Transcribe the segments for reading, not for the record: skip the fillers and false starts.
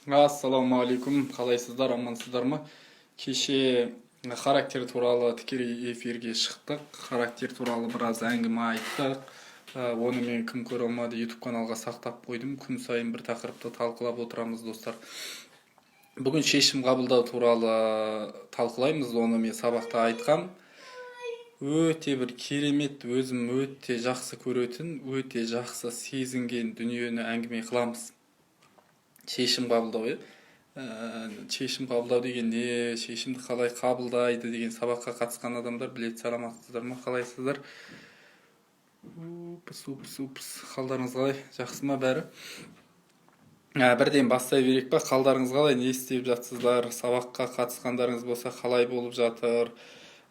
Ассалаумағалейкум, қалайсыздар, амансыздар ма? Кеше характер туралы тікелей эфирге шықтық, характер туралы біраз әңгіме айттық. Оны мен, кім көре алмады, YouTube каналға сақтап қойдым. Күн сайын бір тақырыпты талқылап отырамыз, достар. Бүгін шешім қабылдау туралы талқылаймыз. Оны мен сабақта айтқам. Өте бір керемет, өзім өте жақсы көретін, өте жақсы сезінген дүниені әңгіме қыламыз. Шешім қабылдау, иә. Шешім қабылдау деген не, шешімді қалай қабылдайды деген сабаққа қатысқан адамдар біледі. Саламатсыздар ма, қалайсыздар? Упс, упс, упс, қалдарыңыз қалай, жақсы ма бәрі? Бірден бастай берейік па? Қалдарыңыз қалай, не істеп жатсыздар? Сабаққа қатысқандарыңыз болса, қалай болып жатыр?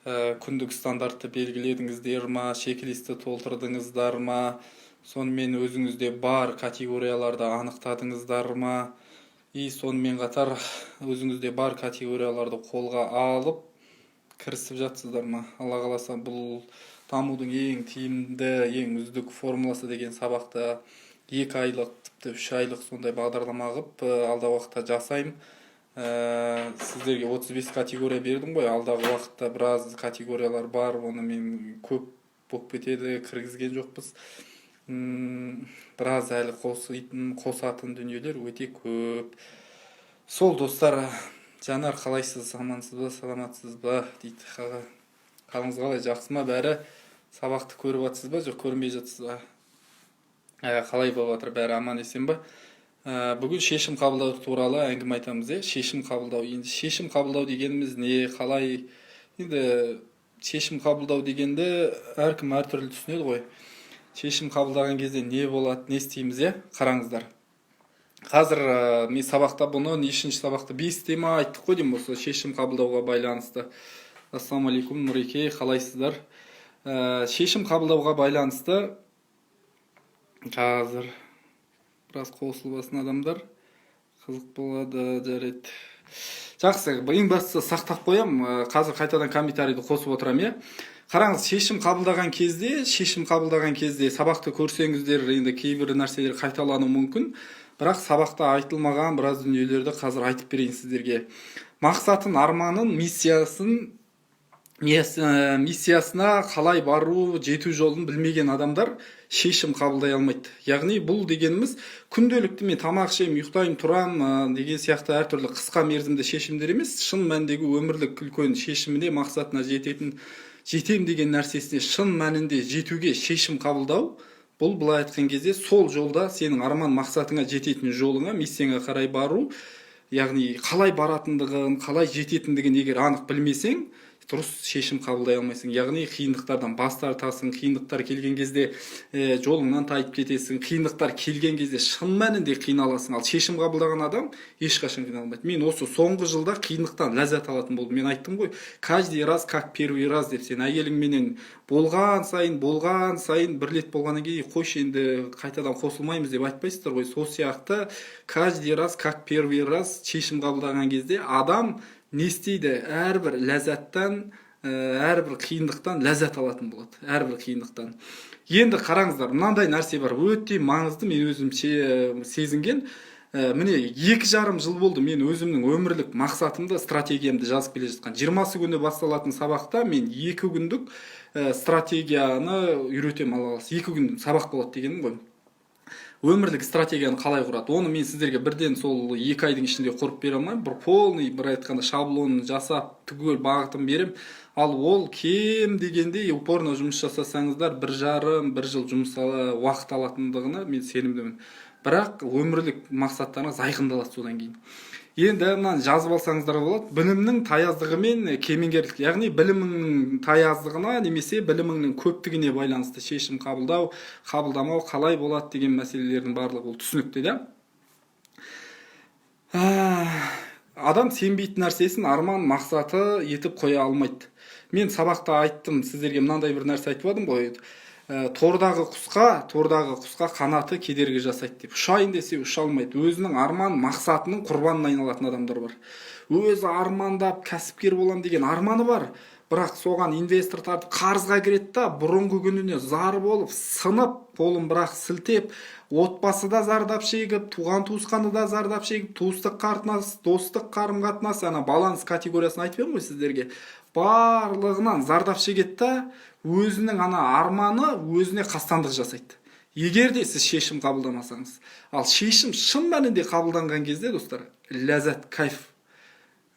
Күндік стандартты белгіледіңіздер ма, чек-листті толтырдыңыздар ма? Сонымен өзіңізде бар категорияларды анықтадыңыздар ма? И сонымен қатар өзіңізде бар категорияларды қолға алып кірісіп жатсыздар ма? Алла қаласа, бұл «Дамудың ең тиімді, ең үздік формуласы» деген сабақты 2 айлық, тіпті 3 айлық сондай бағдарлама қылып алдағы уақытта жасаймын. Сіздерге 35 категория бердім ғой. Алдағы уақытта біраз категориялар бар, оны мен көп болып кетеді, кіргізген жоқпыз. Біраз әлі қосатын дүниелер өте көп. Сол, достар. Жанар, қалайсыз, амансыз ба, саламатсыз ба дейді. Қалыңыз қалай, жақсы ма бәрі? Сабақты көріп жатсыз ба, жоқ көрмей жатсыз ба? Қалай болып жатыр, бәрі аман есен ба? Бүгін шешім қабылдау туралы әңгіме айтамыз, иә. Шешім қабылдау. Енді шешім қабылдау дегеніміз не, қалай? Енді шешім қабылдау дегенді әркім әртүрлі түсінеді ғой. Шешім қабылдаған кезде не болады, не істейміз, иә? Қараңыздар, қазір мен сабақта бұны нешінші сабақта, бесте ма, айттық қой деймін осы шешім қабылдауға байланысты. Ассалаумағалейкум, Нұреке, қалайсыздар? Шешім қабылдауға байланысты қазір біраз қосылып алсын адамдар, қызық болады. Жарайды, жақсы. Ең бастысы, сақтап қоямын. Қазір қайтадан комментарийді қосып отырамын, иә. Қараңыз, шешім қабылдаған кезде сабақты көрсеңіздер, енді кейбір нәрселер қайталануы мүмкін, бірақ сабақта айтылмаған біраз дүниелерді қазір айтып берейін сіздерге. Мақсатын, арманын, миссиясына қалай бару, жету жолын білмеген адамдар шешім қабылдай алмайды. Яғни бұл дегеніміз күнделікті мен тамақ ішемін, ұйықтаймын, тұрамын деген сияқты әртүрлі қысқа мерзімді шешімдер емес, шын мәніндегі өмірлік үлкен шешіміне, мақсатына жететін, жетем деген нәрсесіне шын мәнінде жетуге шешім қабылдау. Бұл былай айтқан кезде, сол жолда сенің арман мақсатыңа жететін жолыңа, миссияңа қарай бару, яғни қалай баратындығын, қалай жететіндігін егер анық білмесең, дұрыс шешім қабылдай алмайсың. Яғни қиындықтардан бас тартасың, қиындықтар келген кезде жолыңнан тайып кетесің, қиындықтар келген кезде шын мәнінде қиналасың. Ал шешім қабылдаған адам ешқашан қиналмайды. Мен осы соңғы жылда қиындықтан ләззат алатын болдым. Мен айттым ғой, «каждый раз как первый раз» деп. Сен әйеліңменен болған сайын, бір рет болғаннан кейін «қойшы, енді қайтадан қосылмаймыз» деп айтпайсыздар ғой. Сол сияқты каждый раз как первый раз шешім қабылдаған кезде адам не істейді? Әрбір ләззаттан, әрбір қиындықтан ләззат алатын болады, әрбір қиындықтан. Енді қараңыздар, мынандай нәрсе бар, өте маңызды, мен өзім сезінген. Міне, 2,5 жыл болды мен өзімнің өмірлік мақсатымды, стратегиямды жазып келе жатқан. 20-сы күні басталатын сабақта мен 2 күндік стратегияны үйретемін, Алла қаласа. 2 күн сабақ болады дегенім ғой. Өмірлік стратегияны қалай құрады, оны мен сіздерге бірден сол 2 айдың ішінде құрып бере алмаймын. Бір полный, бір айтқанда, шаблонын жасап, түгел бағытын беремін. Ал ол кем дегенде упорно жұмыс жасасаңыздар, 1,5, бір жыл жұмыс уақыт алатындығына мен сенімдімін. Бірақ өмірлік мақсаттарыңыз айқындалады содан кейін. Енді мынаны жазып алсаңыздар болады: білімнің таяздығы мен кемеңгерлік, яғни біліміңнің таяздығына немесе біліміңнің көптігіне байланысты шешім қабылдау, қабылдамау қалай болады деген мәселелердің барлығы, ол түсінікті да. Адам сенбейтін нәрсесін арман мақсаты етіп қоя алмайды. Мен сабақта айттым сіздерге, мынандай бір нәрсе айтып едім ғой: тордағы құсқа қанаты кедергі жасайды деп. Ұшайын десе, ұша алмайды. Өзінің арман мақсатының құрбанына айналатын адамдар бар. Өзі армандап, кәсіпкер болам деген арманы бар, Бірақ соған инвестор тартып, қарызға кіреді да, бұрынғы күніне зар болып, сынып, қолын бірақ сілтеп, отбасы да зардап шегіп, туған туысқаны да зардап шегіп, туыстық қатынас, достық қарым қатынас, ана баланс категориясын айтып едім ғой сіздерге, барлығынан зардап шегеді да, өзінің ана арманы өзіне қастандық жасайды, егер де сіз шешім қабылдамасаңыз. Ал шешім шын мәнінде қабылданған кезде, достар, ләззат, кайф,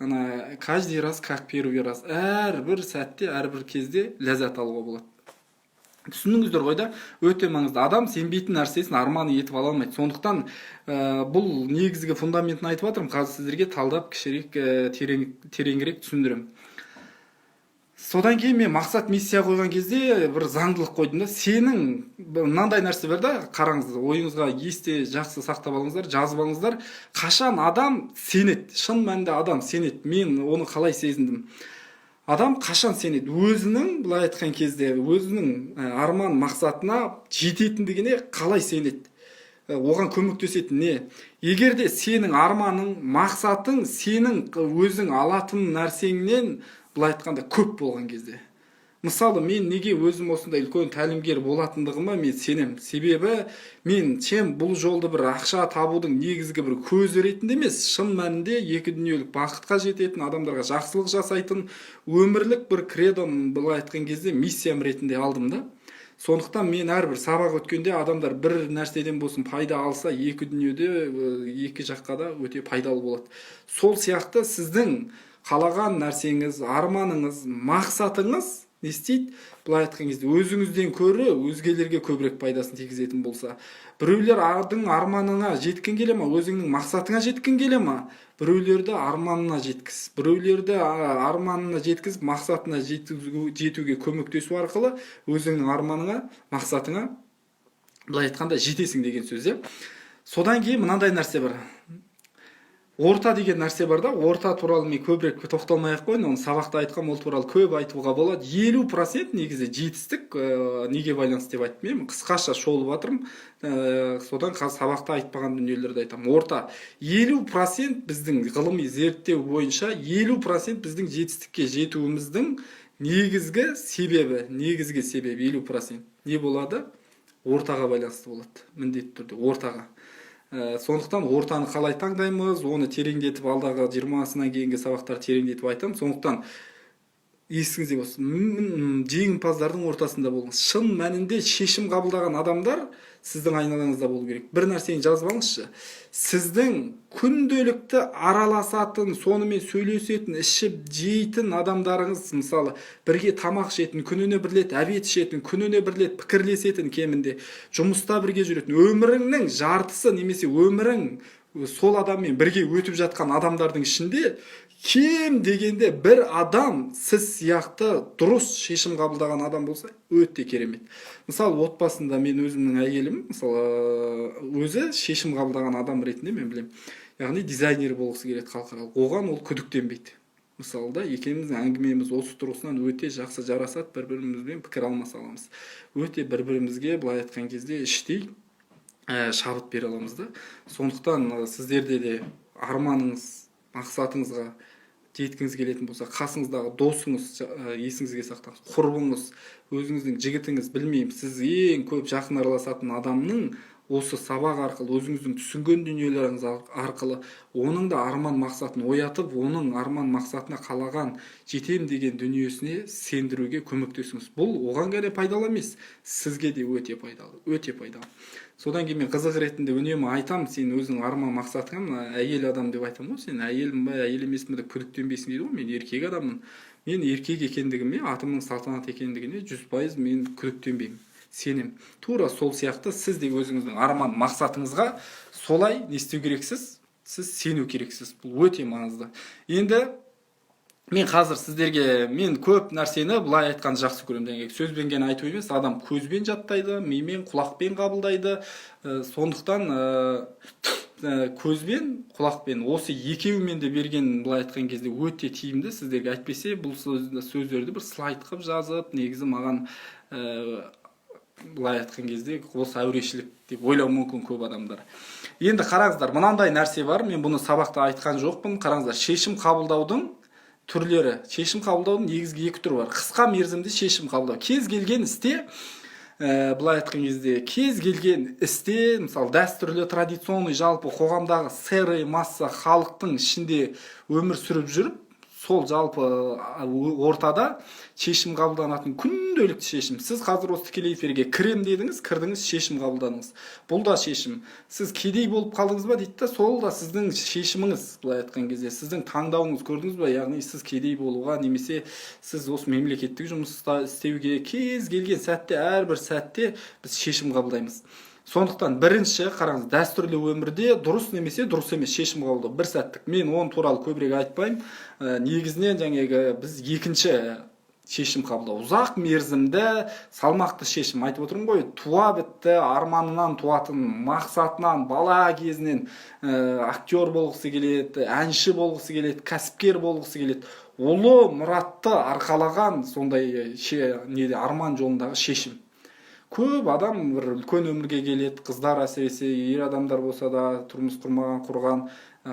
ана каждый раз как первый раз, әрбір сәтте, әрбір кезде ләззат алуға болады. Түсіндіңіздер ғой да? Өте маңызды. Адам сенбейтін нәрсесін арман етіп ала алмайды. Сондықтан бұл негізгі фундаментін айтып жатырмын. Қазір сіздерге талдап, кішірек, тереңірек түсіндіремін. Содан кейін мен мақсат, миссия қойған кезде бір заңдылық қойдым да. Сенің мынандай нәрсе бар да, қараңыз, ойыңызға есте жақсы сақтап алыңыздар, жазып алыңыздар. Қашан адам сенеді? Шын мәнінде адам сенеді. Мен оны қалай сезіндім? Адам қашан сенеді? Өзінің, былай айтқан кезде, өзінің арман мақсатына жететіндігіне қалай сенеді? Оған көмектесетін не? Егер де сенің арманың, мақсатың сенің өзің алатын нәрсеңнен, былай айтқанда, көп болған кезде. Мысалы, мен неге өзім осындай үлкен тәлімгер болатындығыма мен сенемін? Себебі мен чем бұл жолды бір ақша табудың негізгі бір көзі ретінде емес, шын мәнінде екі дүниелік бақытқа жететін, адамдарға жақсылық жасайтын өмірлік бір кредом, былай айтқан кезде, миссиям ретінде алдым да. Сондықтан мен әрбір сабақ өткенде адамдар бір нәрседен болсын пайда алса, екі дүниеде, екі жаққа да өте пайдалы болады. Сол сияқты сіздің қалаған нәрсеңіз, арманыңыз, мақсатыңыз не істейді? Былай айтқан кезде, өзіңізден көрі өзгелерге көбірек пайдасын тигізетін болса. Біреулердің арманына жеткің келе ма? Өзіңнің мақсатыңа жеткің келе ма? Біреулерді арманына жеткіз. Біреулерді арманына жеткізіп, мақсатына жетуге көмектесу арқылы өзіңнің арманыңа, мақсатыңа, былай айтқанда, жетесің деген сөз, иә. Содан кейін мынандай нәрсе бар, орта деген нәрсе бар да. Орта туралы мен көбірек тоқталмай ақ қояйын, оны сабақта айтқанмын, ол туралы көп айтуға болады. 50% негізі жетістік неге байланысты деп айттым. Мен қысқаша шолып жатырмын, содан қазір сабақта айтпаған дүниелерді айтамын. Орта 50%, біздің ғылыми зерттеу бойынша 50% біздің жетістікке жетуіміздің негізгі себебі, негізгі себебі 50% не болады? Ортаға байланысты болады, міндетті түрде ортаға. Сондықтан ортаны қалай таңдаймыз, оны тереңдетіп, алдағы 20-сынан кейінгі сабақтар тереңдетіп айтамын. Сондықтан есіңізде болсын, жеңімпаздардың ортасында болыңыз. Шын мәнінде шешім қабылдаған адамдар сіздің айналаңызда болу керек. Бір нәрсені жазып алыңызшы: сіздің күнделікті араласатын, сонымен сөйлесетін, ішіп жейтін адамдарыңыз, мысалы, бірге тамақ ішетін, күніне бір рет обед ішетін, күніне бір рет пікірлесетін, кемінде жұмыста бірге жүретін, өміріңнің жартысы немесе өмірің сол адаммен бірге өтіп жатқан адамдардың ішінде кем дегенде бір адам сіз сияқты дұрыс шешім қабылдаған адам болса, өте керемет. Мысалы, отбасында мен өзімнің әйелім, мысалы, өзі шешім қабылдаған адам ретінде мен білемін. Яғни дизайнер болғысы келеді халықаралық, оған ол күдіктенбейді, мысалы да. Екеуміздің әңгімеміз осы тұрғысынан өте жақсы жарасады, бір бірімізбен пікір алмаса аламыз, өте бір бірімізге, былай айтқан кезде, іштей шабыт бере аламыз да. Сондықтан сіздерде де арманыңыз, мақсатыңызға жеткіңіз келетін болса, қасыңыздағы досыңыз, есіңізге сақтаңыз, құрбыңыз, өзіңіздің жігітіңіз, білмеймін, сіз ең көп жақын араласатын адамның осы сабақ арқылы, өзіңіздің түсінген дүниелеріңіз арқылы оның да арман мақсатын оятып, оның арман мақсатына, қалаған, жетем деген дүниесіне сендіруге көмектесіңіз. Бұл оған ғана пайдалы емес, сізге де өте пайдалы, өте пайдалы. Содан кейін мен қызық ретінде үнемі айтамын: сен өзің арман мақсатыңа, мына әйел адам деп айтамын ғой, сен әйелмін ба, әйел емеспін бе деп күдіктенбейсің дейді ғой. Мен еркек адаммын, мен еркек екендігіме, атымның Салтанат екендігіне 100% мен күдіктенбеймін, сенемін. Тура сол сияқты сіз де өзіңіздің арман мақсатыңызға солай не істеу керексіз? Сіз сену керексіз, бұл өте маңызды. Енді мен қазір сіздерге, мен көп нәрсені былай айтқанды жақсы көремін, жаңағы сөзбен ғана айту емес, адам көзбен жаттайды, мимен, құлақпен қабылдайды. Сондықтан көзбен, құлақпен, осы екеуімен де берген, былай айтқан кезде, өте тиімді сіздерге. Әйтпесе бұл сөздерді бір слайд қылып жазып, негізі маған былай айтқан кезде, осы әурешілік деп ойлауы мүмкін көп адамдар. Енді қараңыздар, мынандай нәрсе бар, мен бұны сабақта айтқан жоқпын. Қараңыздар, шешім қабылдаудың Түрлері. Шешім қабылдаудың негізгі екі түрі бар. Қысқа мерзімді шешім қабылдау. Кез келген істе, былай айтқан кезде, кез келген істе, мысалы, дәстүрлі, традиционный, жалпы қоғамдағы серый масса халықтың ішінде өмір сүріп жүріп, сол жалпы ортада шешім қабылданатын күнделікті шешім. Сіз қазір осы тікелей эфирге кірем дедіңіз, кірдіңіз, шешім қабылдадыңыз. Бұл да шешім. Сіз кедей болып қалдыңыз ба дейді да, сол да сіздің шешіміңіз, былай айтқан кезде, сіздің таңдауыңыз, көрдіңіз ба? Яғни сіз кедей болуға немесе сіз осы мемлекеттік жұмыста істеуге, кез келген сәтте, әрбір сәтте біз шешім қабылдаймыз. Сондықтан бірінші, қараңыз, дәстүрлі өмірде дұрыс немесе дұрыс емес шешім қабылдау бір сәттік. Мен оның туралы көбірек айтпаймын. Негізінен жаңағы біз екінші шешім қабылдау, ұзақ мерзімді салмақты шешім, айтып отырмын ғой, туа бітті арманынан туатын, мақсатынан, бала кезінен актер болғысы келеді, әнші болғысы келеді, кәсіпкер болғысы келеді, ұлы мұратты арқалаған сондай неде, арман жолындағы шешім. Көп адам бір үлкен өмірге келеді, қыздар әсіресе, ер адамдар болса да, тұрмыс құрмаған, құрған,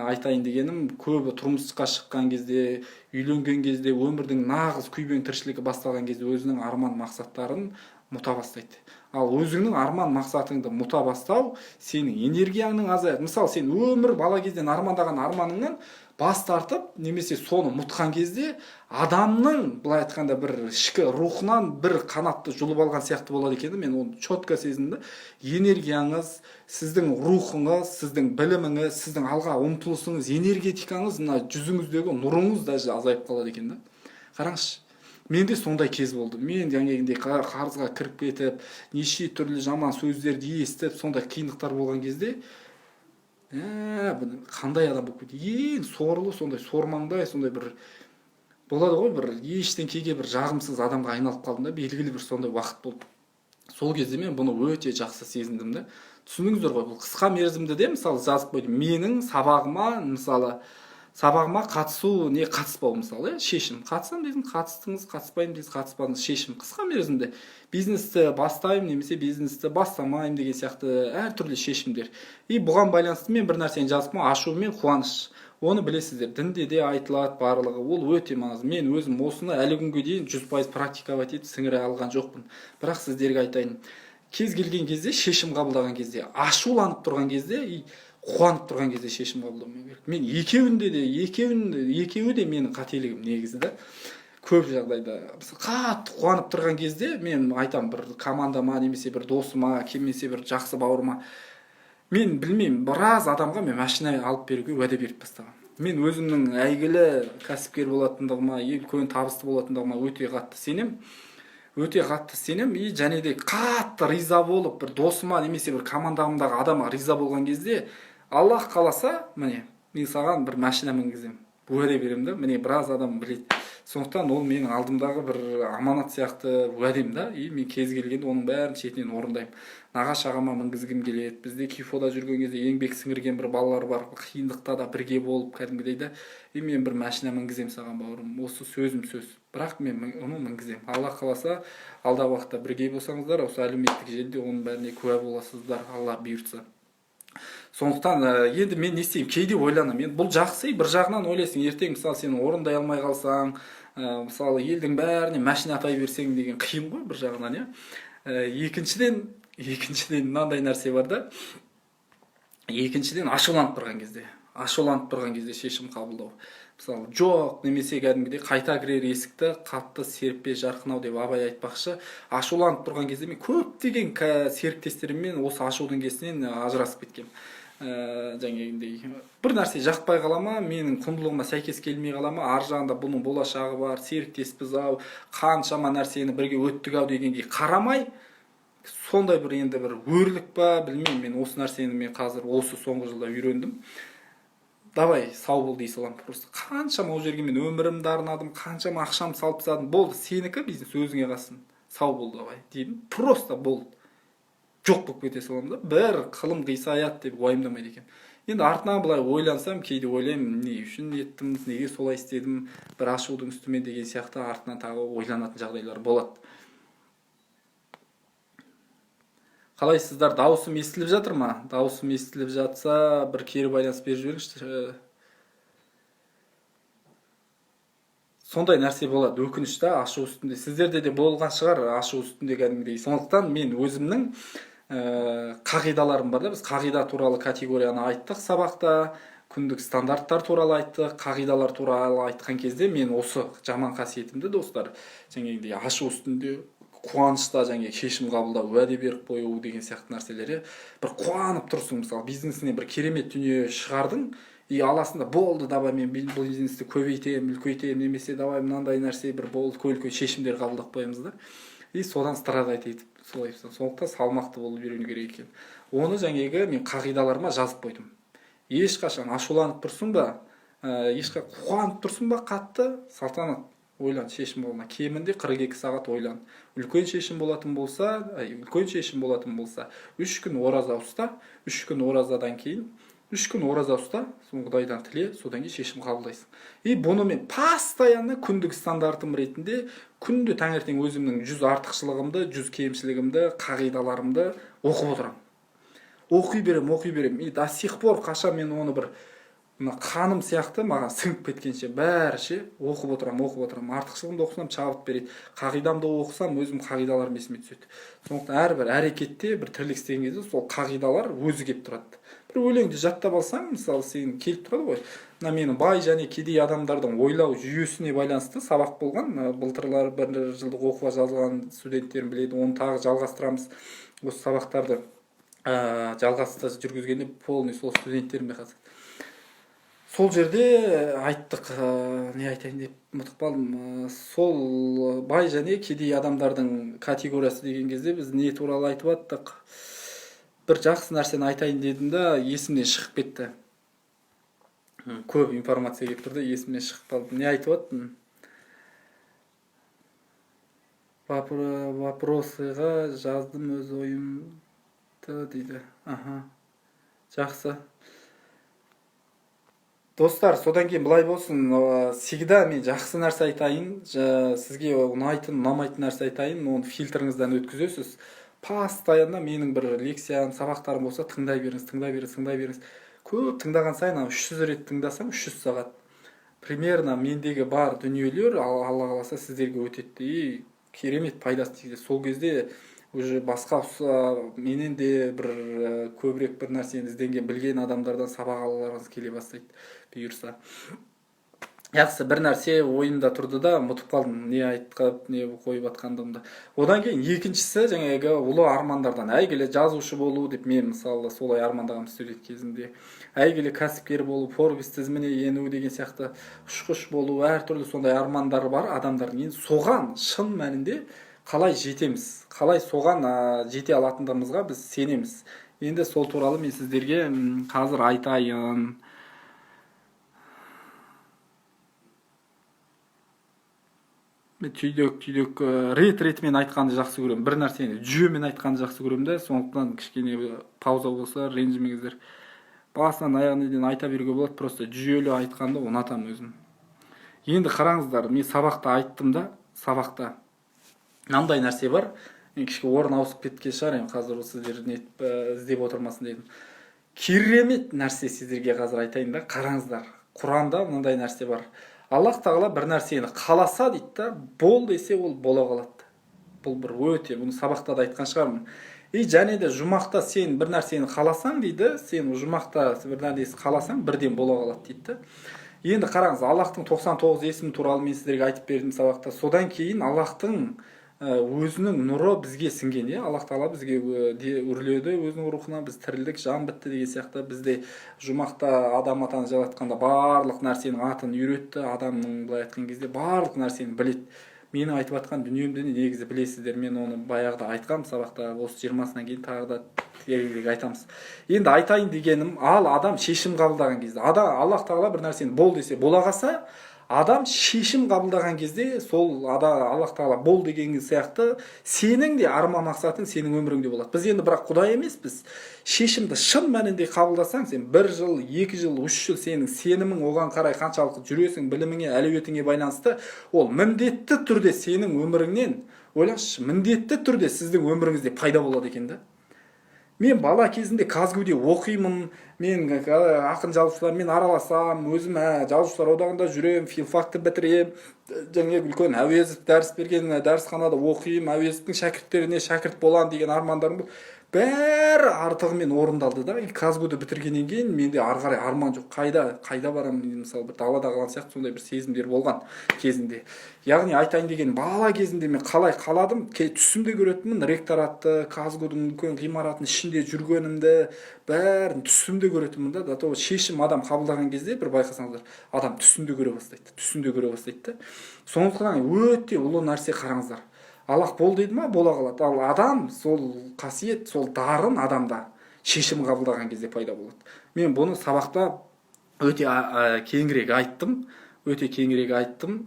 айтайын дегенім, көбі тұрмысқа шыққан кезде, үйленген кезде, өмірдің нағыз күйбең тіршілігі басталған кезде өзінің арман мақсаттарын ұмыта бастайды. Ал өзіңнің арман мақсатыңды ұмыта бастау сенің энергияңның азаяды. Мысалы, сен өмір бала кезден армандаған арманыңнан бас тартып немесе соны ұмытқан кезде, адамның, былай айтқанда, бір ішкі рухынан бір қанатты жұлып алған сияқты болады екен. Мен оны четко сезіндім да. Энергияңыз, сіздің рухыңыз, сіздің біліміңіз, сіздің алға ұмтылысыңыз, энергетикаңыз, мына жүзіңіздегі нұрыңыз даже азайып қалады екен да. Қараңызшы, менде сондай кез болды. Мен жаңағындай қарызға кіріп кетіп, неше түрлі жаман сөздерді естіп, сондай қиындықтар болған кезде, бұны қандай адам болып кетті, ең сорлы, сондай сормаңдай, сондай бір болады ғой, бір ештеңкеге бір жағымсыз адамға айналып қалдым да. Белгілі бір сондай уақыт болды. Сол кезде мен бұны өте жақсы сезіндім да. Түсіндіңіздер ғой, бұл қысқа мерзімді де. Мысалы, жазып қойдым, менің сабағыма, мысалы, сабағыма қатысу не қатыспау, мысалы, иә, шешім. Қатысамын дейсің, қатыстыңыз, қатыспаймын дейсіз, қатыспадыңыз, шешім қысқа мерзімді. Бизнесті бастаймын немесе бизнесті бастамаймын деген сияқты әртүрлі шешімдер. И бұған байланысты мен бір нәрсені жазып қойдым: ашу мен қуаныш. Оны білесіздер, дінде де айтылады барлығы, ол өте маңызды. Мен өзім осыны әлі күнге дейін 100% практиковать етіп, сіңіре алған жоқпын, бірақ сіздерге айтайын: кез келген кезде шешім қабылдаған кезде, ашуланып тұрған кезде и қуанып тұрған кезде шешім қабылдау керек. Мен екеуінде де, екеуі де менің қателігім негізі да. Көп жағдайда, мысалы, қатты қуанып тұрған кезде мен айтамын бір командама немесе бір досыма, немесе бір жақсы бауырыма, мен білмеймін, біраз адамға мен машина алып беруге уәде беріп тастағанмын. Мен өзімнің әйгілі кәсіпкер болатындығыма, үлкен табысты болатындығыма өте қатты сенемін, өте қатты сенемін. И және де қатты риза болып, бір досыма немесе бір командамдағы адамға риза болған кезде, Аллах қаласа, міне, мен саған бір машина мінгіземін, уәде беремін да. Міне, біраз адам біледі. Сондықтан ол менің алдымдағы бір аманат сияқты уәдем да. И мен кез келгенде оның бәрін шетінен орындаймын. Нағашы ағама мінгізгім келеді. Бізде КИФОда жүрген кезде еңбек сіңірген бір балалар бар, қиындықта да бірге болып кәдімгідей да. И мен бір машина мінгіземін саған, бауырым, осы сөзім сөз, бірақ мен оны мінгіземін, Алла қаласа. Алдағы уақытта бірге болсаңыздар, осы әлеуметтік желіде оның бәріне куә боласыздар, Алла бұйыртса. Сондықтан енді мен не істеймін, кейде ойланамын. Енді бұл жақсы, бір жағынан ойлайсың, ертең, мысалы, сен орындай алмай қалсаң, мысалы, елдің бәріне машина атай берсең деген қиын ғой бір жағынан, иә. Екіншіден, мынандай нәрсе бар да. Екіншіден, ашуланып тұрған кезде шешім қабылдау. Мысалы, жоқ немесе кәдімгідей қайта кірер есікті қатты серіппе, жарқын ау деп Абай айтпақшы, ашуланып тұрған кезде мен көптеген серіктестеріммен осы ашудың кесірінен ажырасып кеткенмін. Жаңағындай бір нәрсе жақпай қала ма, менің құндылығыма сәйкес келмей қала ма, ар жағында бұның болашағы бар, серіктеспіз ау, қаншама нәрсені бірге өттік ау дегенге қарамай, сондай бір енді бір өрлік па, білмеймін. Мен осы нәрсені мен қазір осы соңғы жылда үйрендім. Давай, сау бол дей саламын просто. Қаншама ол жерге мен өмірімді арнадым, қаншама ақшамды салып тастадым, болды, сенікі бизнес, өзіңе қалсын, сау бол, давай деймін. Просто болды, жоқ болып кете саламын да, бір қылым қисаяды деп уайымдамайды екенмін. Енді артынан былай ойлансам, кейде ойлаймын, не үшін неттім, неге солай істедім бір ашудың үстімен деген сияқты, артынан тағы ойланатын жағдайлар болады. Қалайсыздар, дауысым естіліп жатыр ма? Дауысым естіліп жатса, бір кері байланыс беріп жіберіңізші. Сондай нәрсе болады, өкініш та, ашу үстінде. Сіздерде де болған шығар ашу үстінде кәдімгідей. Сондықтан мен өзімнің қағидаларым бар да. Біз қағида туралы категорияны айттық сабақта, күндік стандарттар туралы айттық. Қағидалар туралы айтқан кезде мен осы жаман қасиетімді, достар, жаңағыдай ашу үстінде, қуанышта жаңағы шешім қабылдау, уәде беріп қою деген сияқты нәрселер. Бір қуанып тұрсың, мысалы, бизнесіңе бір керемет дүние шығардың, и аласың да, болды, давай мен бұл бизнесті көбейтемін, үлкейтемін, немесе давай мынандай нәрсе бір болды, үлкен шешімдер қабылдап қоямыз да, и содан страдать етіп солай. Сондықтан салмақты болып үйрену керек екен. Оны жаңағы мен қағидаларыма жазып қойдым. Ешқашан ашуланып тұрсың ба, ешқашан қуанып тұрсың ба қатты, Салтанат, ойлан, шешім болма, кемінде 42 сағат ойлан. Үлкен шешім болатын болса, үлкен шешім болатын болса, 3 күн ораза ұста. 3 күн оразадан кейін, 3 күн ораза ұста, соны Құдайдан тіле, содан кейін шешім қабылдайсың. И бұны мен постоянно күндік стандартым ретінде күнде таңертең өзімнің 100 артықшылығымды, 100 кемшілігімді, қағидаларымды оқып отырамын. Оқи беремін, оқи беремін. И до сих пор қашан мен оны бір мына қаным сияқты маған сіңіп кеткенше бәрі ше оқып отырамын, оқып отырамын. Артықшылығымды оқысам, шабыт береді, қағидамды оқысам, өзім қағидаларым есіме түседі. Сондықтан әрбір әрекетте, бір тірлік істеген кезде сол қағидалар өзі келіп тұрады. Бір өлеңді жаттап алсаң, мысалы, сен келіп тұрады ғой. Мына менің бай және кедей адамдардың ойлау жүйесіне байланысты сабақ болған. Былтырлар бір жылдық оқуға жазылған студенттерім біледі, оны тағы жалғастырамыз. Осы сабақтарды жалғасты жүргізгенде полный сол студенттеріме қатысады. Сол жерде айттық, не айтайын деп ұмытып қалдым. Сол бай және кедей адамдардың категориясы деген кезде біз не туралы айтып аттық? Бір жақсы нәрсені айтайын дедім да, есімнен шығып кетті. Көп информация келіп тұр да, есімнен шығып қалды. Не айтып аттым? Вопросыға жаздым өз ойымды дейді. Аха, жақсы. Достар, содан кейін былай болсын, всегда мен жақсы нәрсе айтайын, сізге ұнайтын, ұнамайтын нәрсе айтайын, оны фильтріңізден өткізесіз. Постоянно менің бір лекциям, сабақтарым болса, тыңдай беріңіз, тыңдай беріңіз, тыңдай беріңіз. Көп тыңдаған сайын, 300 рет тыңдасам, 300 сағат примерно мендегі бар дүниелер, Алла қаласа, сіздерге өтеді и керемет пайдасын тигізеді. Сол кезде уже басқа менен де бір көбірек бір нәрсені ізденген, білген адамдардан сабақ алғыларыңыз келе бастайды, бұйырса. Жақсы, бір нәрсе ойымда тұрды да, ұмытып қалдым не айтқып, не қойып жатқандығымды. Одан кейін екіншісі, жаңағы ұлы армандардан әйгілі жазушы болу деп, мен мысалы солай армандағанмын студент кезімде. Әйгілі кәсіпкер болу, Форбс тізіміне ену деген сияқты, ұшқыш болу, әртүрлі сондай армандары бар адамдардың. Енді соған шын мәнінде қалай жетеміз, қалай соған жете алатындығымызға біз сенеміз? Енді сол туралы мен сіздерге қазір айтайын. Мен түйдек рет ретімен айтқанды жақсы көремін, бір нәрсені жүйемен айтқанды жақсы көремін да. Сондықтан кішкене пауза болса, ренжімеңіздер. Басынан аяғына дейін айта беруге болады, просто жүйелі айтқанды ұнатамын өзім. Енді қараңыздар, мен сабақта айттым да, сабақта мынандай нәрсе бар. Мен кішкене орын ауысып кеткен шығар, енді қазір сіздер нетіп іздеп отырмасын дедім. Керемет нәрсе сіздерге қазір айтайын да. Қараңыздар, Құранда мынандай нәрсе бар. Аллах тағала бір нәрсені қаласа дейді да, бол десе, ол бола қалады. Бұл бір өте, бұны сабақта да айтқан шығармын. И және де жұмақта сен бір нәрсені қаласаң дейді, сен жұмақта бір нәрсені қаласаң, бірден бола қалады дейді да. Енді қараңыз, Аллахтың 99 есімі туралы мен сіздерге айтып бердім сабақта. Содан кейін Аллахтың өзінің нұры бізге сіңген, иә. Аллах тағала бізге де үрледі өзінің рухына, біз тірілдік, жан бітті деген сияқты. Бізде жұмақта Адам атаны жаратқанда барлық нәрсенің атын үйретті. Адамның, былай айтқан кезде, барлық нәрсені біледі. Менің айтып жатқан дүниемді негізі білесіздер, мен оны баяғыда айтқанмын сабақта. Осы 20-сынан кейін тағы да тереңірек айтамыз. Енді айтайын дегенім, ал адам шешім қабылдаған кезде, Аллах тағала бір нәрсені бол десе, бола қалса, адам шешім қабылдаған кезде сол Аллах тағала бол деген сияқты сенің де арман мақсатың сенің өміріңде болады. Біз енді бірақ Құдай емеспіз. Шешімді шын мәнінде қабылдасаң, сен бір жыл, 2 жыл, 3 жыл, сенің сенімің оған қарай қаншалықты жүресің, біліміңе, әлеуетіңе байланысты, ол міндетті түрде сенің өміріңнен, ойлаңызшы, міндетті түрде сіздің өміріңізде пайда болады екен да. Мен бала кезімде КазГУде оқимын, мен ақын жазушылармен араласамын, өзім жазушылар одағында жүремін, филфакты бітіремін, және үлкен Әуезов дәріс берген дәрісханада оқимын, Әуезовтің шәкірттеріне шәкірт боламын деген армандарым болды. Бәрі артығымен орындалды да. И КазГУді бітіргеннен кейін менде ары қарай арман жоқ. Қайда, қайда барамын мен, мысалы, бір далада қалған сияқты сондай бір сезімдер болған кезінде. Яғни айтайын деген, бала кезімде мен қалай қаладым, түсімде көретінмін ректоратты, КазГУдың үлкен ғимаратының ішінде жүргенімді, бәрін түсімде көретінмін да. До того шешім адам қабылдаған кезде, бір байқасаңыздар, адам түсінде көре бастайды, түсінде көре бастайды да. Сондықтан өте ұлы нәрсе, қараңыздар, Аллах бол дейді ма, бола қалады. Ал адам сол қасиет, сол дарын адамда шешім қабылдаған кезде пайда болады. Мен бұны сабақта өте кеңірек айттым, өте кеңірек айттым.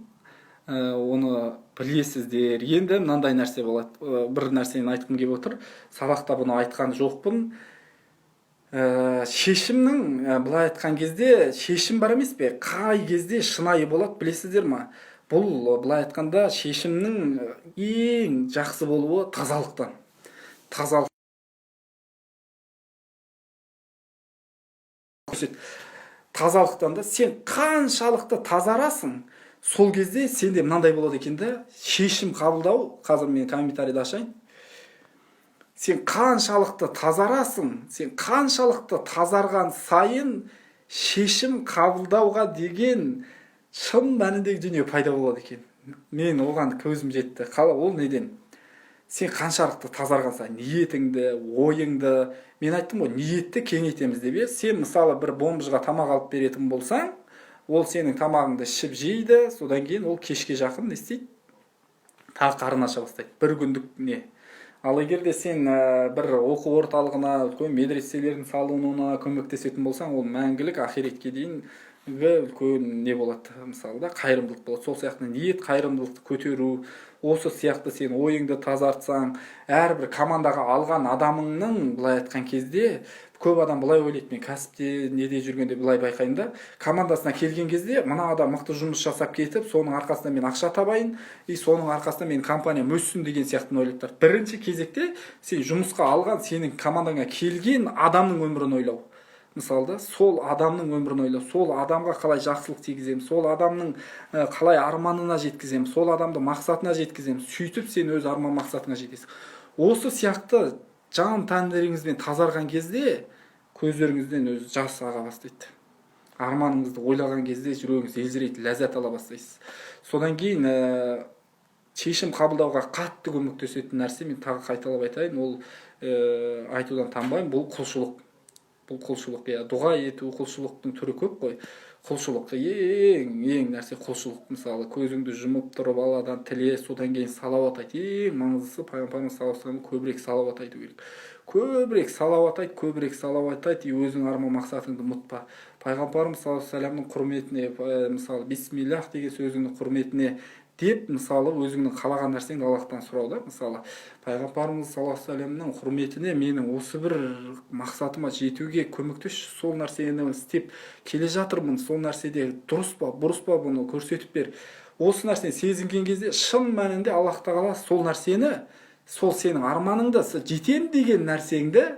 Оны білесіздер. Енді мынандай нәрсе болады. Бір нәрсені айтқым келіп отыр, сабақта бұны айтқан жоқпын. Шешімнің, былай айтқан кезде, шешім бар емес пе, қай кезде шынайы болады, білесіздер ма? Бұл, былай айтқанда, шешімнің ең жақсы болуы тазалықтан, тазалық көрсет, тазалықтан да. Сен қаншалықты тазарасың, сол кезде сенде мынандай болады екен да, шешім қабылдау. Қазір мен комментарийді ашайын. Сен қаншалықты тазарасың, сен қаншалықты тазарған сайын шешім қабылдауға деген шын мәніндегі дүние пайда болады екен. Мен оған көзім жетті. Қалай ол, неден? Сен қаншалықты тазарған сайын ниетіңді, ойыңды, мен айттым ғой, ниетті кеңейтеміз деп, иә. Сен, мысалы, бір бомжға тамақ алып беретін болсаң, ол сенің тамағыңды ішіп жейді, содан кейін ол кешке жақын не істейді? Тағы қарны аша бастайды. Бір күндік не. Ал егер де сен бір оқу орталығына, үлкен медреселердің салынуына көмектесетін болсаң, ол мәңгілік ақиретке дейінгі үлкен не болады, мысалы да, қайырымдылық болады. Сол сияқты ниет, қайырымдылықты көтеру, осы сияқты сен ойыңды тазартсаң, әрбір командаға алған адамыңның, былай айтқан кезде, көп адам былай ойлайды. Мен кәсіпте, неде жүргенде былай байқаймын да: командасына келген кезде мына адам мықты жұмыс жасап кетіп, соның арқасында мен ақша табайын и соның арқасында менің компаниям өссін деген сияқтыны ойлап тұрады. Бірінші кезекте сен жұмысқа алған, сенің командаңа келген адамның өмірін ойлау, мысалы да, сол адамның өмірін ойлау, сол адамға қалай жақсылық тигіземін, сол адамның қалай арманына жеткіземін, сол адамды мақсатына жеткіземін. Сөйтіп сен өз арман мақсатыңа жетесің. Осы сияқты жан тәндеріңізбен тазарған кезде көздеріңізден өзі жас аға бастайды, арманыңызды ойлаған кезде жүрегіңіз елжірейді, ләззат ала бастайсыз. Содан кейін шешім қабылдауға қатты көмектесетін нәрсе, мен тағы қайталап айтайын, ол айтудан танбаймын, бұл құлшылық, бұл құлшылық, иә. Дұға ету, құлшылықтың түрі көп қой. Құлшылық ең ең нәрсе, құлшылық. Мысалы, көзіңді жұмып тұрып Алладан тіле, содан кейін салауат айт. Ең маңыздысы, пайғамбарымыз саллаллаху алейхи, көбірек салауат айту керек. Көбірек салауат айт, көбірек салауат айт и өзіңнің арман мақсатыңды ұмытпа. Пайғамбарымыз саллаллаху алейхи құрметіне, мысалы, бисмиллах деген сөзіңнің құрметіне деп, мысалы, өзіңнің қалаған нәрсеңді Аллахтан сұрау да. Мысалы, пайғамбарымыз саллаллаху алейхи вассаламның құрметіне менің осы бір мақсатыма жетуге көмектесші, сол нәрсені істеп келе жатырмын, сол нәрседе дұрыс па, бұрыс па, бұны көрсетіп бер. Осы нәрсені сезінген кезде шын мәнінде Аллах тағала сол нәрсені, сол сенің арманыңды, жетем деген нәрсеңді,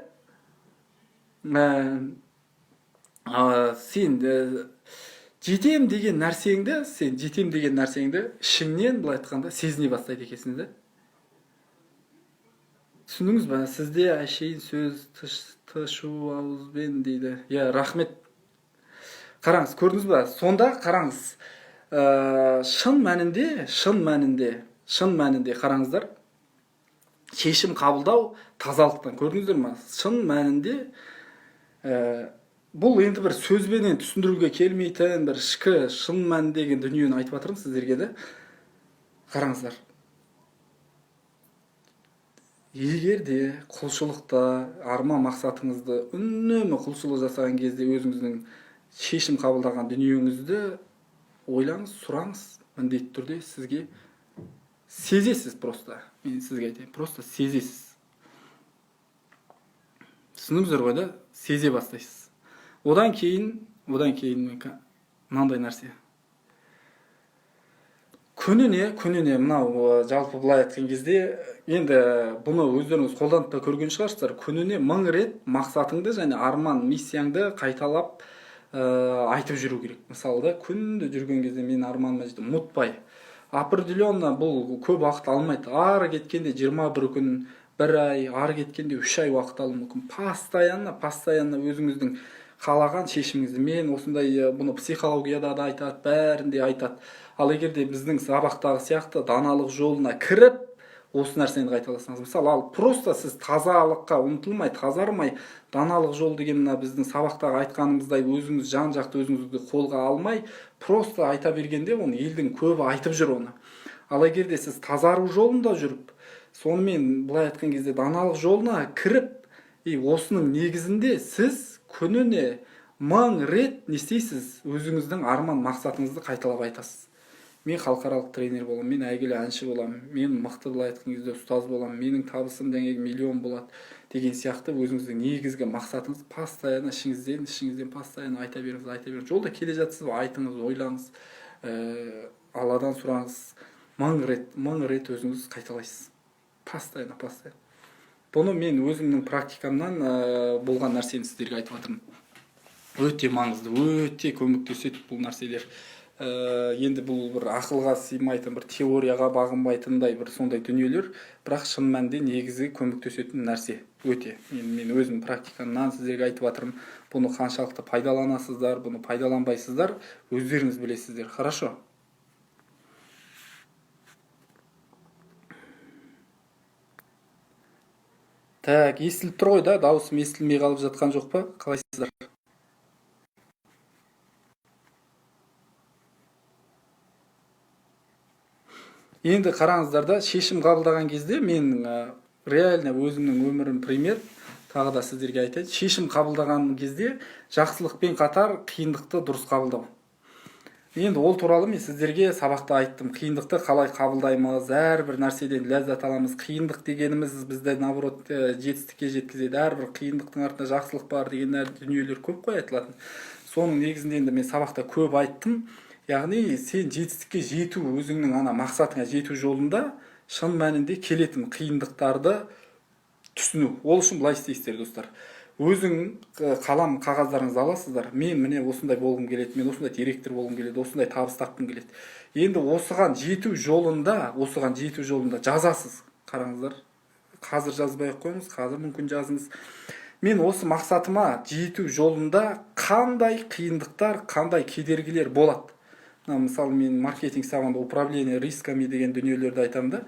сен жетем деген нәрсеңді, сен жетем деген нәрсеңді ішіңнен, былай айтқанда, сезіне бастайды екенсің да. Түсіндіңіз ба? Сізде әшейін сөз тышу ауызбен дейді, иә. Рахмет. Қараңыз, көрдіңіз ба? Сонда қараңыз, шын мәнінде, шын мәнінде, шын мәнінде, қараңыздар, шешім қабылдау тазалықтан. Көрдіңіздер ма? Шын мәнінде, бұл енді бір сөзбенен түсіндіруге келмейтін бір ішкі шын мәніндегі дүниені айтып жатырмын сіздерге де. Қараңыздар, егер де құлшылықта арман мақсатыңызды үнемі құлшылық жасаған кезде өзіңіздің шешім қабылдаған дүниеңізді ойлаңыз, сұраңыз, міндетті түрде сізге сезесіз. Просто мен сізге айтайын, просто сезесіз. Түсіндіңіздер ғой да? Сезе бастайсыз. Одан кейін мынандай нәрсе. Күніне мынау, жалпы былай айтқан кезде, енді бұны өздеріңіз қолданып та көрген шығарсыздар. Күніне 1000 рет мақсатыңды және арман миссияңды қайталап айтып жүру керек. Мысалы да, күнде жүрген кезде мен арманыма жетемін, ұмытпай. Определенно бұл көп уақыт алмайды. Ары кеткенде 21 күн, 1 ай, ары кеткенде 3 ай уақыт алуы мүмкін. Постоянно, постоянно өзіңіздің қалаған шешіміңізді, мен осындай, бұны психологияда да айтады, бәрінде айтады. Ал егер де біздің сабақтағы сияқты даналық жолына кіріп, осы нәрсені қайталасаңыз, мысалы, ал просто сіз тазалыққа ұмтылмай, тазармай, даналық жол деген мына біздің сабақтағы айтқанымыздай өзіңіз жан жақты өзіңізді қолға алмай, просто айта бергенде оны елдің көбі айтып жүр оны. Ал егер де сіз тазару жолында жүріп, сонымен былай айтқан кезде даналық жолына кіріп, и осының негізінде сіз күніне 1000 рет не істейсіз, өзіңіздің арман мақсатыңызды қайталап айтасыз. Мен халықаралық тренер боламын, мен әйгілі әнші боламын, мен мықты былай айтқан кезде ұстаз боламын, менің табысым жаңағы миллион болады деген сияқты өзіңіздің негізгі мақсатыңыз постоянно ішіңізден постоянно айта беріңіз, айта беріңіз. Жолда келе жатсыз ба, айтыңыз, ойлаңыз, Алладан сұраңыз. 1000 рет, 1000 рет өзіңіз қайталайсыз. Постоянно, постоянно. Бұны мен өзімнің практикамнан болған нәрсені сіздерге айтып жатырмын. Өте маңызды, өте көмектеседі бұл нәрселер. Енді бұл бір ақылға сыймайтын, бір теорияға бағынбайтындай бір сондай дүниелер, бірақ шын мәнінде негізі көмектесетін нәрсе өте. Мен өзім практикамнан сіздерге айтып жатырмын. Бұны қаншалықты пайдаланасыздар, бұны пайдаланбайсыздар, өздеріңіз білесіздер. Хорошо. Так, естіліп тұр ғой да, дауысым естілмей қалып жатқан жоқ па? Қалайсыздар? Енді қараңыздар да, шешім қабылдаған кезде мен реально өзімнің өмірім пример, тағы да сіздерге айтайын. Шешім қабылдаған кезде жақсылықпен қатар қиындықты дұрыс қабылдау. Енді ол туралы мен сіздерге сабақта айттым. Қиындықты қалай қабылдаймыз, әрбір нәрседен ләззат аламыз. Қиындық дегеніміз бізді наоборот жетістікке жеткізеді. Әрбір қиындықтың артында жақсылық бар деген дүниелер көп қой айтылатын. Соның негізінде енді мен сабақта көп айттым. Яғни сен жетістікке жету, өзіңнің ана мақсатыңа жету жолында шын мәнінде келетін қиындықтарды түсіну. Ол үшін былай істейсіздер, достар. Өзің қалам қағаздарыңызды аласыздар. Мен міне осындай болғым келеді, мен осындай директор болғым келеді, осындай табыс тапқым келеді. Енді осыған жету жолында жазасыз. Қараңыздар, қазір жазбай ақ қойыңыз, қазір мүмкін жазыңыз. Мен осы мақсатыма жету жолында қандай қиындықтар, қандай кедергілер болады? Мына, мысалы, мен маркетинг сабағында управление рисками деген дүниелерді айтамын да.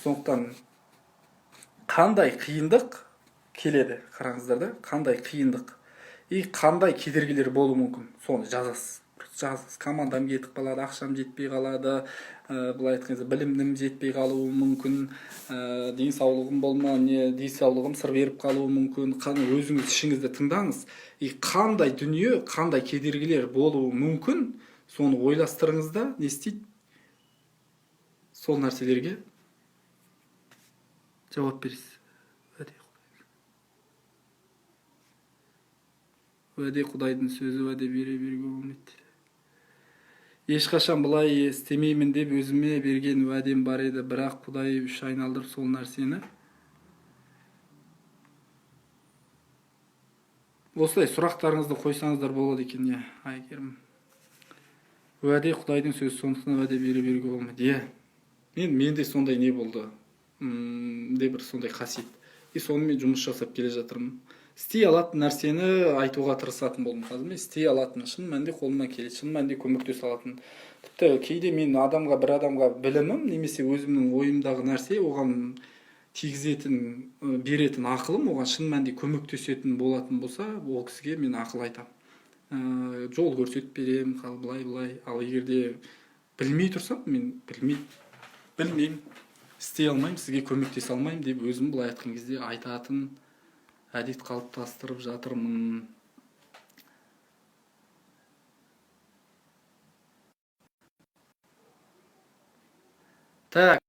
Сондықтан қандай қиындық келеді, қараңыздар да, қандай қиындық и қандай кедергілер болуы мүмкін, соны жазасыз. Жазасыз. Командам кетіп қалады, ақшам жетпей қалады, былай айтқан кезде білімім жетпей қалуы мүмкін, денсаулығым болма, не денсаулығым сыр беріп қалуы мүмкін. Өзіңіз ішіңізді тыңдаңыз. И қандай дүние, қандай кедергілер болуы мүмкін, соны ойластырыңыз да, не істейді? Сол нәрселерге жауап бересіз. Уәде Құдайдың сөзі, уәде бере беруге болмайды. Ешқашан бұлай істемеймін деп өзіме берген уәдем бар еді, бірақ Құдай үш айналдырып сол нәрсені. Осылай сұрақтарыңызды қойсаңыздар болады екен, иә, Әйгерім. Уәде Құдайдың сөзі, сондықтан уәде бере беруге болмайды. Иә. Менде сондай не болды? Де бір сондай қасиет. И сонымен жұмыс жасап келе жатырмын. Істей алатын нәрсені айтуға тырысатын болдым. Қазір мен істей алатын, шын мәнінде қолымнан келеді, шын мәнінде көмектесе алатын. Тіпті кейде мен адамға, бір адамға білімім немесе өзімнің ойымдағы нәрсе оған тигізетін, беретін ақылым оған шын мәнінде көмектесетін болатын болса, ол кісіге мен ақыл айтамын. Жол көрсетіп беремін, былай былай. Ал егер де білмей тұрсам, мен білмеймін, істей алмаймын, сізге көмектесе алмаймын деп өзім былай айтқан кезде айтатын әдет қалыптастырып жатырмын. Так,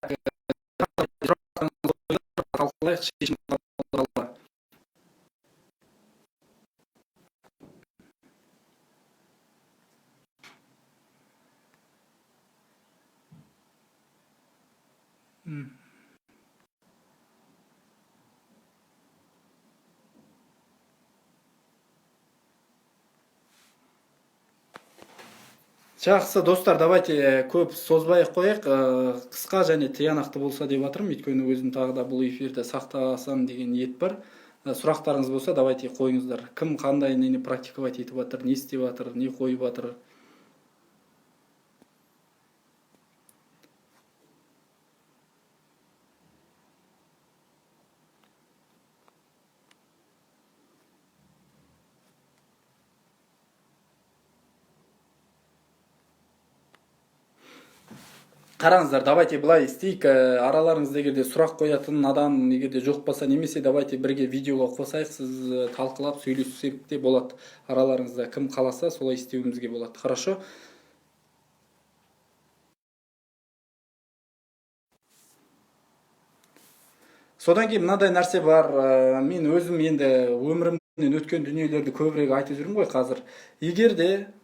талқылайық, шешім қабылдау. Жақсы, достар, давайте көп созбай ақ қояйық. Қысқа және тиянақты болса деп жатырмын, өйткені өзім тағы да бұл эфирді сақтасам деген ниет бар. Сұрақтарыңыз болса, давайте қойыңыздар. Кім қандай нені практиковать етіп жатыр, не істеп жатыр, не қойып жатыр? Қараңыздар, давайте былай істейік. Араларыңызда егер де сұрақ қоятын адам егер де жоқ болса, немесе давайте бірге видеоға қосайық, сіз талқылап сөйлессек те болады. Араларыңызда кім қаласа, солай істеуімізге болады. Хорошо? Содан кейін мынадай нәрсе бар. Мен өзім енді өмірімнен өткен дүниелерді көбірек айтып жүрмін ғой қазір. Егер де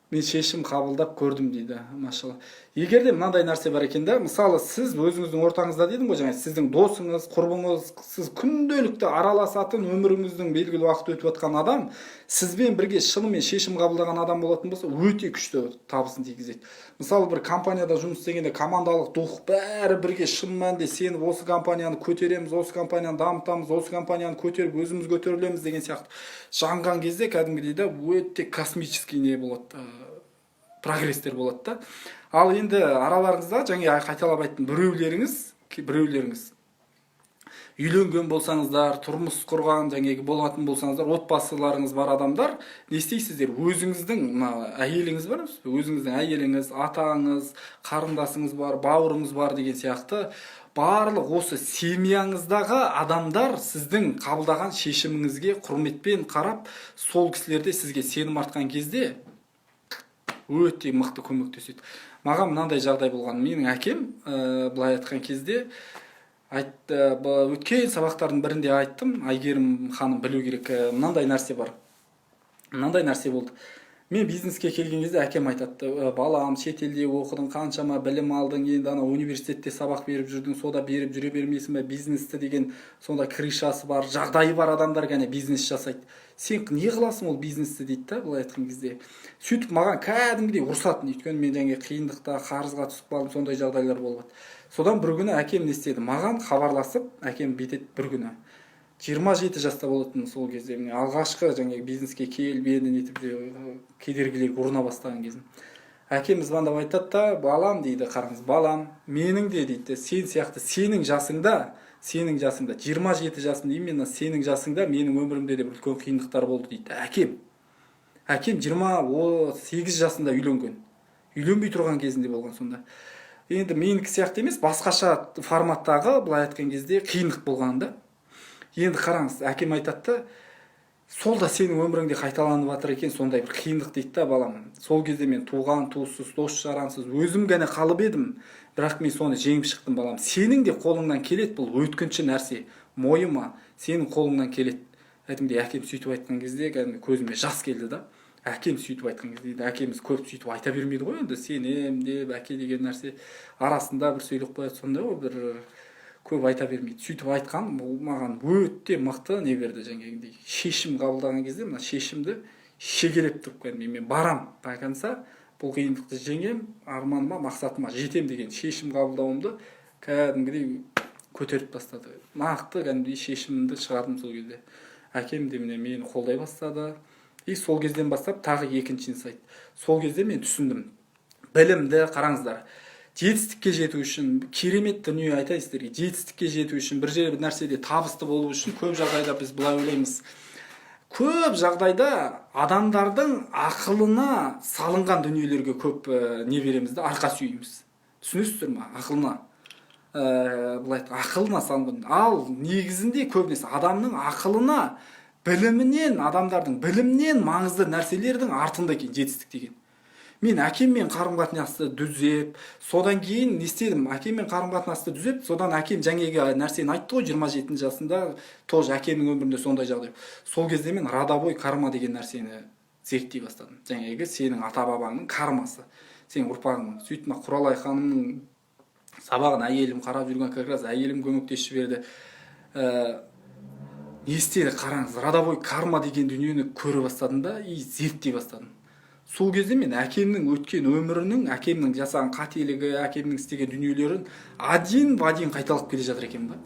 мен шешім қабылдап көрдім дейді, машалла. Егер де мынандай нәрсе бар екен да, мысалы, сіз өзіңіздің ортаңызда дедім ғой жаңа, сіздің досыңыз, құрбыңыз, сіз күнделікті араласатын, өміріңіздің белгілі уақыт өтіп жатқан адам сізбен бірге шынымен шешім қабылдаған адам болатын болса, өте күшті табысын тигізеді. Мысалы, бір компанияда жұмыс істегенде командалық дух, бәрі бірге шын мәнінде сеніп, осы компанияны көтереміз, осы компанияны дамытамыз, осы компанияны көтеріп өзіміз көтерілеміз деген сияқты жанған кезде, кәдімгідей да өте космический не болады, прогресстер болады да. Ал енді араларыңызда, жаңа қайталап айттым, біреулеріңіз үйленген болсаңыздар, тұрмыс құрған жаңағы болатын болсаңыздар, отбасыларыңыз бар адамдар, не істейсіздер? Өзіңіздің мына әйеліңіз бар емес пе? Өзіңіздің әйеліңіз, атаңыз, қарындасыңыз бар, бауырыңыз бар деген сияқты, барлық осы семьяңыздағы адамдар сіздің қабылдаған шешіміңізге құрметпен қарап, сол кісілерде сізге сенім артқан кезде өте мықты көмектеседі. Маған мынандай жағдай болған. Менің әкем, былай айтқан кезде айтты, өткен сабақтардың бірінде айттым, Әйгерім ханым білу керек, мынандай нәрсе бар, мынандай нәрсе болды. Мен бизнеске келген кезде әкем айтады: «Балам, шетелде оқыдың, қаншама білім алдың, енді ана университетте сабақ беріп жүрдің, сода беріп жүре бермейсің бе бизнесті?» деген. Сондай крышасы бар, жағдайы бар адамдар ғана бизнес жасайды, сен не қыласың ол бизнесті дейді да. Былай айтқан кезде, сөйтіп маған кәдімгідей ұрсатын, өйткені мен жаңағы қиындықта, қарызға түсіп қалдым, сондай жағдайлар болып жатты. Содан бір күні әкем не істеді? Маған хабарласып, әкем бүйтеді бір күні, 27 жаста болатын сол кезде, міне, алғашқы жаңағы бизнеске келіп, енді нетіп, кедергілерге ұрына бастаған кезім. Әкем звондап айтады да: «Балам, – дейді, – қараңыз, балам, менің де, – дейді, – сен сияқты, сенің жасыңда, 27 жасымда, именно сенің жасыңда менің өмірімде де бір үлкен қиындықтар болды», – дейді әкем. Әкем 28 жасында үйленген, үйленбей тұрған кезінде болған. Сонда енді менікі сияқты емес, басқаша форматтағы, былай айтқан кезде, қиындық болған да. Енді қараңыз, әкем айтады да: «Сол да сенің өміріңде қайталанып жатыр екен сондай бір қиындық, – дейді да, – балам. Сол кезде мен туған туыссыз, дос жарансыз өзім ғана қалып едім, бірақ мен соны жеңіп шықтым, балам. Сенің де қолыңнан келеді, бұл өткінші нәрсе, мойыма, сенің қолыңнан келеді». Кәдімгідей әкем сөйтіп айтқан кезде кәдімгі көзіме жас келді да. Әкем сөйтіп айтқан кезде, енді әкеміз көп сөйтіп айта бермейді ғой енді, сенем деп, әке деген нәрсе арасында бір сөйлеп қояды, сондай ғой, бір көп айта бермейді. Сөйтіп айтқан, бұл маған өте мықты не берді, жаңағыдей шешім қабылдаған кезде мына шешімді шегелеп тұрып, кәдімгідей мен барам до конца, бұл қиындықты жеңем, арманыма, мақсатыма жетем деген шешім қабылдауымды кәдімгідей көтеріп тастады. Нақты кәдімгідей шешімімді шығардым сол кезде. Әкем де, міне, мені қолдай бастады. И сол кезден бастап тағы екінші инсайт. Сол кезде мен түсіндім білімді. Қараңыздар, жетістікке жету үшін, керемет дүние айтайын сіздерге, жетістікке жету үшін, бір жер, бір нәрседе табысты болу үшін көп жағдайда біз былай ойлаймыз: көп жағдайда адамдардың ақылына салынған дүниелерге көп не береміз да, арқа сүйейміз. Түсінесіздер ма? Ақылына, былай ақылына салынған. Ал негізінде көбінесе адамның ақылына, білімінен, адамдардың білімінен маңызды нәрселердің артында екен жетістік деген. Мен әкеммен қарым қатынасты түзеп, содан кейін не істедім? Әкеммен қарым қатынасты түзеп, содан әкем жаңағы нәрсені айтты ғой, 27 жасында тоже әкемнің өмірінде сондай жағдай. Сол кезде мен родовой карма деген нәрсені зерттей бастадым, жаңағы сенің ата бабаңның кармасы, сенің ұрпағыңның. Сөйтіп мына Құралай ханымның Сабағын әйелім қарап жүрген, как раз әйелім көмектесіп жіберді. Не істеді қараңыз, родовой карма деген дүниені көре бастадым да, и зерттей бастадым. Сол кезде мен әкемнің өткен өмірінің, әкемнің жасаған қателігі, әкемнің істеген дүниелерін один в один қайталап келе жатыр екенмін да.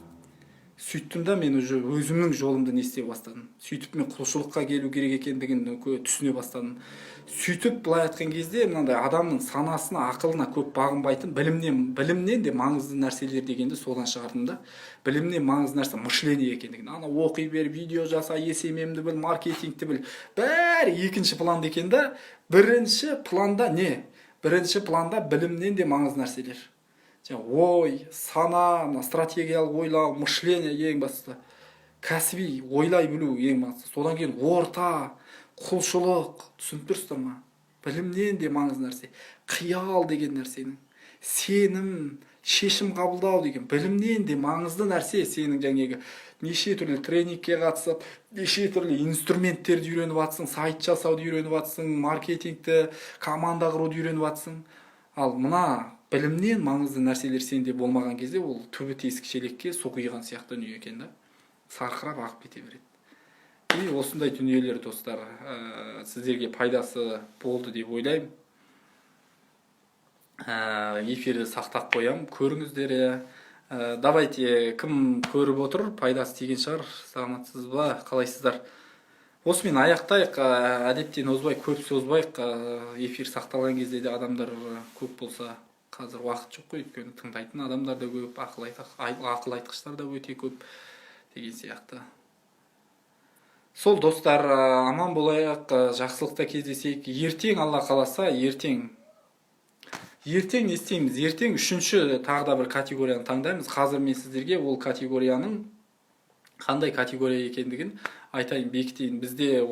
Сөйттім да, мен уже өзімнің жолымды не істей бастадым. Сөйтіп мен құлшылыққа келу керек екендігін түсіне бастадым. Сөйтіп былай айтқан кезде мынандай адамның санасына, ақылына көп бағынбайтын білімнен де маңызды нәрселер дегенді содан шығардым да. Білімнен маңызды нәрсе мышление екендігін. Ана оқи бер, видео жаса, SMM-ді біл, маркетингті біл. Бәрі екінші планда екен да. Бірінші планда не? Бірінші планда білімнен де маңызды нәрселер. Жаңа ой, сана, мына стратегиялық ойлау, мышление ең бастысы. Кәсіби ойлай білу ең бастысы. Содан кейін орта, құлшылық, түсініп тұрсыздар ма? Білімнен де маңызды нәрсе. Қиял деген нәрсенің, сенім, шешім қабылдау деген білімнен де маңызды нәрсе. Сенің жаңағы неше түрлі тренингке қатысып, неше түрлі инструменттерді үйреніп жатсың, сайт жасауды үйреніп жатсың, маркетингті, команда құруды үйреніп жатсың. Ал мына білімнен маңызды нәрселер сенде болмаған кезде ол түбі тесік шелекке су құйған сияқты дүние екен да, сарқырап ағып кете береді. И осындай дүниелер, достар, сіздерге пайдасы болды деп ойлаймын. Эфирді сақтап қоямын, көріңіздер. Давайте, кім көріп отыр, пайдасы тиген шығар. Саламатсыз ба, қалайсыздар? Осымен аяқтайық. Әдеттен озбай, көп созбайық. Эфир сақталған кезде де адамдар көп болса, қазір уақыт жоқ қой, өйткені тыңдайтын адамдар да көп, ақыл айтқыштар да өте көп деген сияқты. Сол, достар, аман болайық, жақсылықта кездесейік. Ертең Алла қаласа, ертең не істейміз? Ертең үшінші тағы да бір категорияны таңдаймыз. Қазір мен сіздерге ол категорияның қандай категория екендігін айтайын, бекітейін. Бізде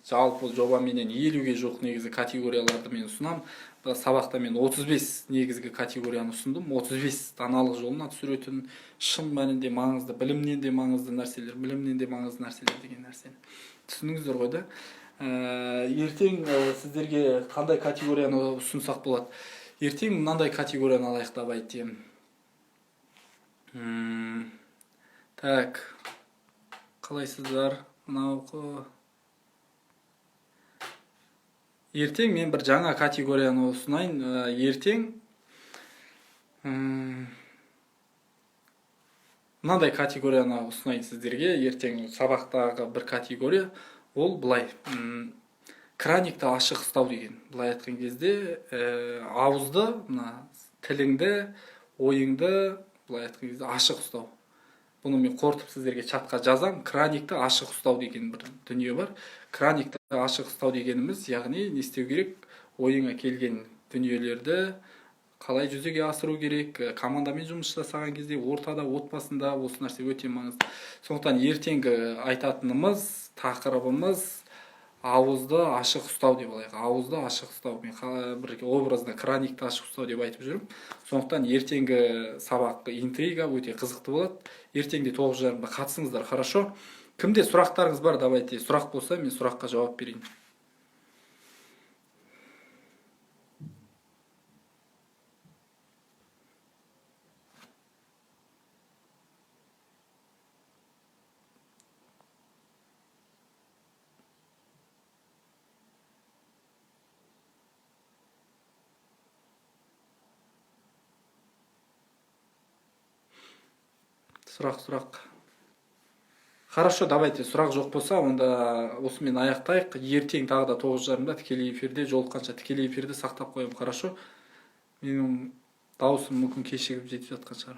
жалпы жобаменен 50-ге жуық негізгі категорияларды мен ұсынамын. Сабақта мен 35 негізгі категорияны ұсындым. 35 даналық жолына түсіретін шын мәнінде маңызды, білімнен де маңызды нәрселер, білімнен де маңызды нәрселер деген нәрсені түсіндіңіздер ғой да. Ертең сіздерге қандай категорияны ұсынсақ болады? Ертең мынандай категорияны алайық, давайте. Так, қалайсыздар? Мынау ертең мен бір жаңа категорияны ұсынайын. Ертең мынандай категорияны ұсынайын сіздерге. Ертең сабақтағы бір категория ол былай, краникті ашық ұстау деген. Былай айтқан кезде, ауызды, мына тіліңді, ойыңды былай айтқан кезде ашық ұстау. Бұны мен қорытып сіздерге чатқа жазам. Краникті ашық ұстау деген бір дүние бар. Краникті ашық ұстау дегеніміз, яғни не істеу керек? Ойыңа келген дүниелерді қалай жүзеге асыру керек? Командамен жұмыс жасаған кезде, ортада, отбасында осы нәрсе өте маңызды. Сондықтан ертеңгі айтатынымыз, тақырыбымыз ауызды ашық ұстау деп алайық. Ауызды ашық ұстау. Мен бір образно краникті ашық ұстау деп айтып жүрмін. Сондықтан ертеңгі сабақ интрига өте қызықты болады. Ертеңде 9:30-да қатысыңыздар, хорошо? Кімде сұрақтарыңыз бар, давайте, сұрақ болса, мен сұраққа жауап берейін. Сұрақ. Хорошо, давайте, сұрақ жоқ болса, онда осымен аяқтайық. Ертең тағы да 9:30-да тікелей эфирде жолыққанша. Тікелей эфирді сақтап қоямын, хорошо? Менің дауысым мүмкін кешігіп жетіп жатқан шығар.